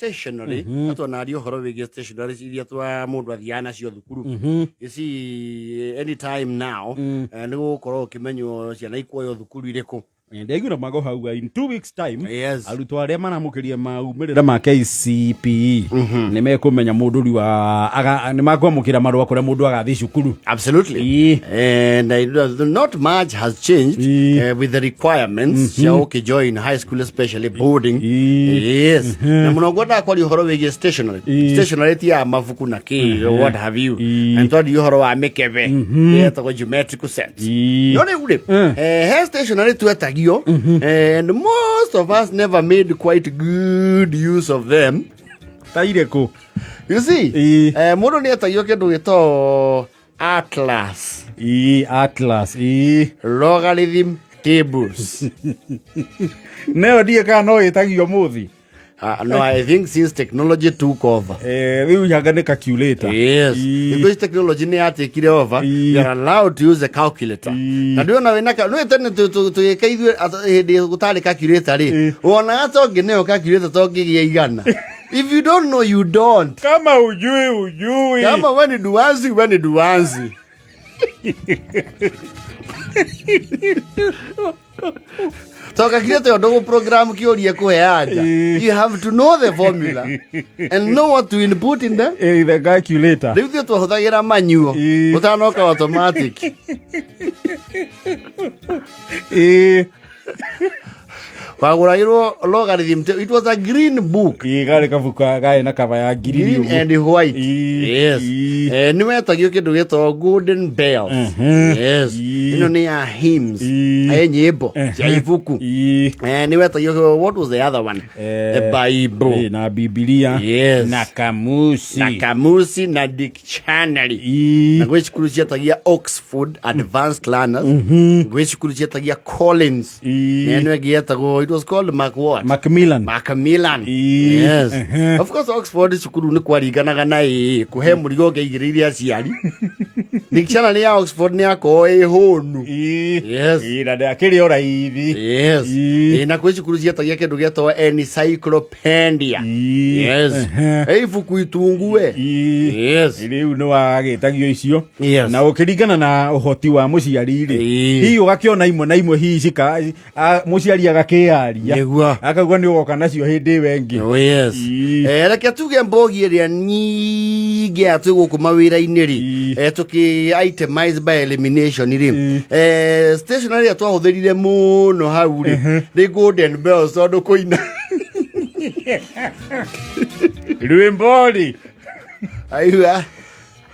Stationery na twanaria ũhoro wĩgiĩ stationery iria twa mũndũ athiaga nacio thukuru. You see, anytime now nĩ gũgũkorwo ũkĩmenywo ciana ikuoywo thukuru irĩkũ. Ndaiguire mago hau in 2 weeks time arutwo arĩa maramũkĩria maumĩrĩra ma KCPE nĩ mekũmenya mũndũ rĩu nĩ makwamũkĩra marũa kũrĩa mũndũ agathiĩ cukuru. Absolutely. And not much has changed with the requirements cia ũkĩjoin high school, especially boarding. Yes. Na mũno ngwendaga kwaria ũhoro wĩgiĩ stationery. Stationery ti ya mabuku na kĩ, what have you. And twaria ũhoro wa mĩkebe ĩtagwo geometrical sets. No rĩu rĩ, he stationery twetagio, and most of us never made quite good use of them. Ta irĩkũ? You see, mũndũ nĩ etagio kĩndũ gĩtagwo atlas. Ĩĩ, atlas, ĩĩ. Logarithm tables. Nayo ndiĩ kana no ĩtagio mũthĩ. No, I think since technology took over. Rĩu yanga nĩ calculator. Yes. Because technology nĩ yatekire over, you are allowed to use a calculator. Na ndĩrona wĩna ka, nĩ tene tũgĩka ithuĩ hĩndĩ gũtarĩ calculator rĩ, wonaga to ngĩneo calculator to ngĩgĩa 100. If you don't know, you don't. Kama ujui, ujui. Kama we ni duanzi, we ni duanzi. To calculator ĩyo ndũgũ program kĩũria kũhe anja. You have to know the formula and know what to input in the The calculator. Rĩu ithuĩ twahũthagĩra manual ũtanoka automatic. Wagũragĩrwo logarithm it was a green book. Ĩĩ, karĩ kabuku karĩ na kaba ya green Green ũguo. and white. Yes. Nĩ wetagio kĩndũ gĩtagwo Golden Bells. Yes. Ĩno nĩ ya hymns. Nyĩmbo cia ibuku. Nĩ wetagio, what was the other one? The Bible. Na Bibilia. Yes. Na kamusi. Na kamusi na dictionary. Na gwĩ cukuru cietagia Oxford Advanced Learners. Gwĩ cukuru cietagia Collins. Na ĩno ĩngĩ yetagwo, it was called Mac what? Macmillan. Macmillan. Yes. Of course, Oxford cukuru nĩ kwaringanaga na ĩĩ kũhe mũrigo ũngĩaigĩrĩire aciari. Dictionary ya Oxford nĩ yakorwo ĩ hũnu. Yes. Na ndakĩrĩ o raithi. Yes. Ĩĩ, na kwĩ cukuru cietagia kĩndũ gĩetagwo encyclopedia. Yes. Ibuku itungue. Yes. Rĩu nĩ wagĩtagio icio. Na ũkĩringana na ũhoti wa mũciari rĩ, hihi ũgakĩona imwe na imwe hihi cika mũciari agakĩyaria. Akauga nĩ ũgoka nacio hĩndĩ ĩyo ĩngĩ. Oh, yes. Reke tuge mbogi ĩrĩa nyingĩ ya twĩ gũkũ mawĩra-inĩ rĩ, tũkĩ itemize by elimination rĩ, stationery ĩrĩa twahũthĩrire mũno hau rĩ nĩ Golden Bells tondũ kũina Rwĩmbo rĩ. Aiwa.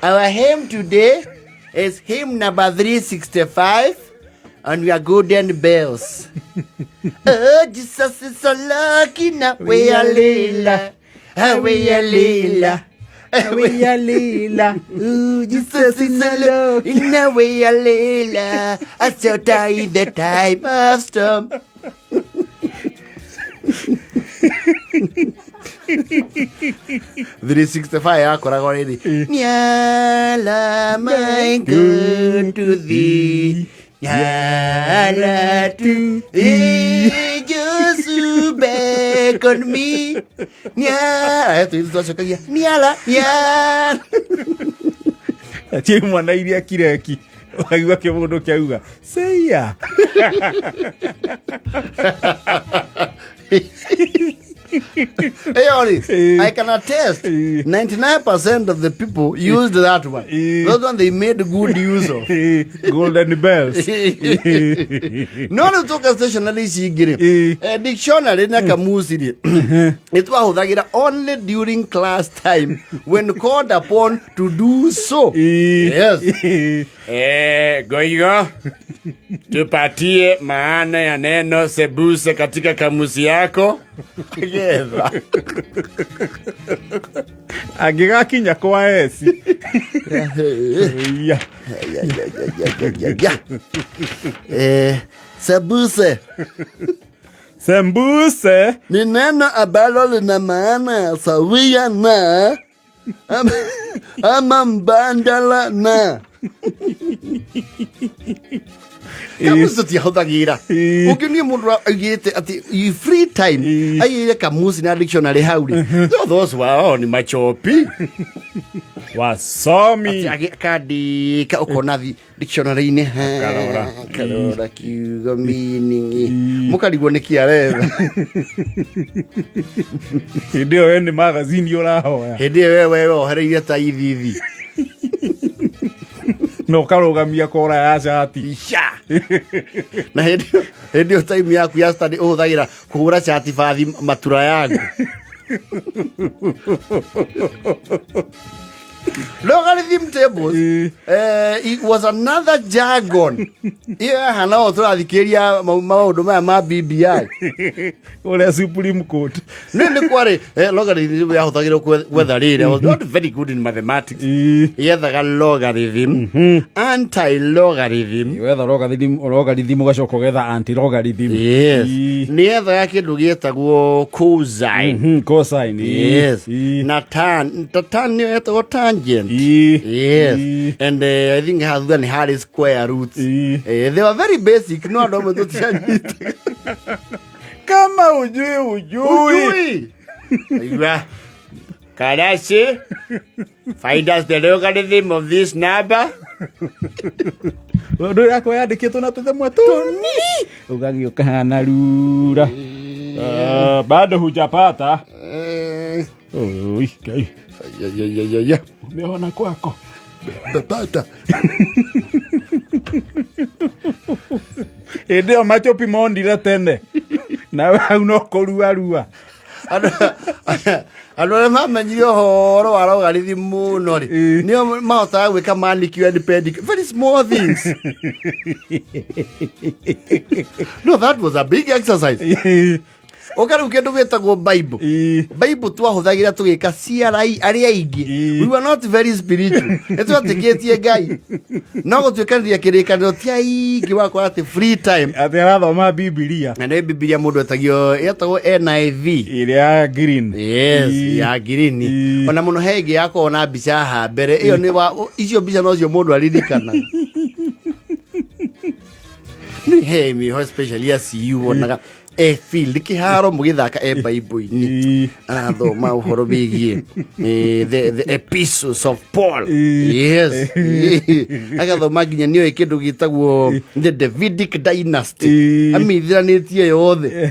Our hymn today is hymn number 365 and we are Golden Bells. Oh, Jesus is so lucky now. We are Lila. We are Lila. We are Lila. Ooh, Jesus is so lucky now. We are Lila. I shall die in the time of storm. 365 yakoragwo rĩrĩ Nyala my good to thee, Nyala to thee, Jesu beckon me Nyala. Tũirĩtu twacokagia Nyala, Nyala. Ti mwana iria kireki ũkaigua kĩmũndũ kĩauga seia. Ĩyo rĩ, I can attest 99% of the people used that one. Those one they made good use of. Golden Bells. No rĩu tũka stationery ici ingĩ rĩ, dictionary na kamusi rĩ, nĩ twahũthagĩra only during class time when called upon to do so. Yes. Goigo, tupatie maana ya neno sebuse katika kamusi yako. Getha. Angĩgakinya kwa esi. Iya. Ya. Sebuse Sembuse ni neno ambalo lina maana ya sawia na ama mbandala na. Kamusi tũtiahũthagĩra. Ĩĩ. Ũngĩonia mũndũ aigĩte atĩ i free time Ĩĩ. aigĩire kamusi na dictionary hau rĩ, those wao ni machopi. Wasomi. Akandĩka ũkona dictionary-inĩ Akarora. Akarora kiugo meaning, mũkarigwo nĩkĩ aretha. Hĩndĩ ĩyo we nĩ magazini ũrahoya. Hĩndĩ ĩyo we wohereire ta ithithi. Na ũkarũgamia kora ya cati. Ica na hĩndĩ ĩyo time yaku ya study ũhũthagĩra kũhũra cati bathi matura yangu. Logarithm tables, it was another jargon. Iyo yahana o tũrathikĩrĩria maũndũ maya ma BBI. Ũrĩa Supreme Court. Nĩ kwarĩ logarithm yahũthagĩrwo gwetha rĩrĩ. I was not very good in mathematics. Yethaga logarithm, anti-logarithm. Wetha logarithm, logarithm ũgacoka ũgetha anti logarithm. Yes. Nĩ yethaga kĩndũ gĩtagwo cosine. Cosine. Yes. Na tan, ta tan nĩyo yetagwo tangent. Yes. And I think hathutha nĩ harĩ square roots. They were very basic, no andũ amwe tũtianyitaga. Kama ujui ujui. Ujui. Aigua. Karasi, find us the logarithm of this number. Ũndũ yakwa yandĩkĩtwo na tũthemwa tũnini ũgagĩũka hana rura. Ah, bado hujapata. Oi, Ngai. Ya, ya, ya, ya, ya. Umeona kwako. Bapata. Hĩndĩ ĩyo machopi mondire tene nawe hau no kũruarua. Andũ arĩa mamenyire ũhoro wa logarithm mũno rĩ, nĩo mahotaga gwĩka manicure and pedicure, very small things. No, that was a big exercise. Ũka rĩu kĩndũ gĩtagwo Bible. Bible twahũthagĩra tũgĩka CRI arĩa aingĩ. We were not very spiritual. Nĩ twetĩkĩtie Ngai, no gũtuĩkanĩria kĩrĩkanĩro ti aingĩ wakora atĩ free time atĩ arathoma Bibilia. Na nĩ Bibilia mũndũ etagio yetagwo NIV. Ĩrĩa ya green. Yes, ya ngirini. Ona mũno he ĩngĩ yakorwo na mbica haha mbere ĩyo nĩ wa icio mbica nocio mũndũ aririkana. Nĩ he mĩho especially ya CU wonaga e field kĩharo mũgĩthaka e Bible-inĩ. Arathoma ũhoro wĩgiĩ the epistles of Paul. Yes. Agathoma nginya nĩoĩ kĩndũ gĩtagwo the Davidic dynasty. Amĩithiranĩtie yothe.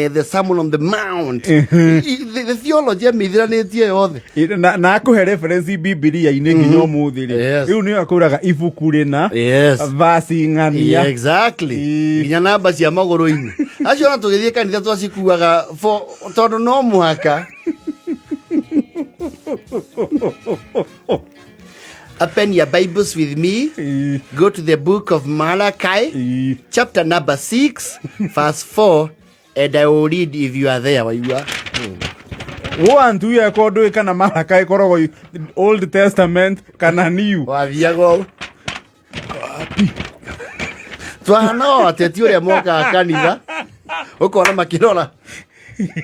The Sermon on the Mount. The theology amĩithiranĩtie yothe. Na akũhe reference Bibilia-inĩ nginya ũmũthĩ rĩ. Rĩu nĩyo akwĩraga ibuku rĩna vasi ng'ania. Yeah, exactly. Nginya namba cia magũrũ-inĩ acio ona tũgĩthiĩ kanitha twacikuaga tondũ no mũhaka. Open your Bibles with me. Go to the book of Malachi, chapter number 6, verse 4, and I will read if you are there. Waigua? Wantu yeko ndũĩ kana Malaka ĩkoragwo Old Testament kana New. Wathiaga ũũ. Twahana o ateti ũrĩa mokaga kanitha ũkona makĩrora.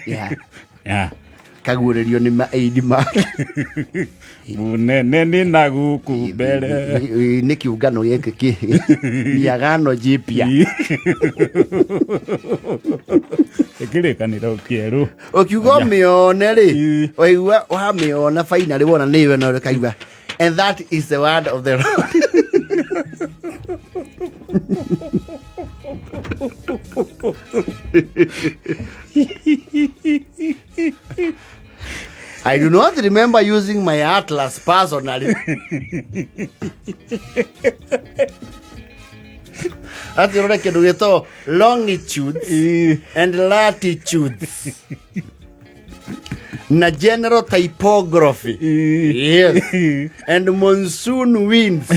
Yeah. Kaguũrĩrio nĩ maĩndi make. Munene nĩ na gũkũ mbere. Nĩ kĩũngano gĩkĩ kĩ ni agano jipya. Kĩrĩkanĩro kĩerũ. Ũkiuga ũmĩone rĩ, waigua wamĩona finally wona nĩyo ĩno ũkaigua, and that is the word of the Lord. I do not remember using my atlas personally. Ati ũrore kĩndũ gĩtagwo longitudes and latitudes na general typography. Yes. And monsoon winds.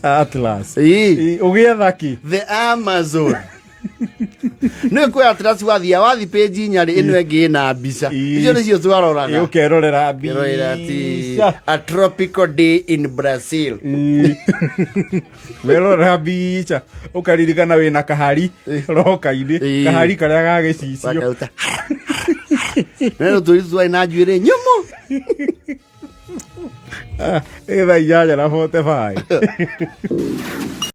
Atlas. Ũgĩetha kĩ? The Amazon. Nĩ kwĩ atlas wathia wathi page inya rĩ, ĩno ĩngĩ ĩna mbica. Icio nĩcio twaroraga. Ũkerorera Kĩrorera ati mbica. a tropical day in Brazil. Werorera mbica ũkaririkana wĩna kahari roka-inĩ, kahari karĩa ga gĩcicio. Wakaruta. Neno tũirĩtu twarĩ na njuĩrĩ nyũmũ. Ĩ thaa 8:45.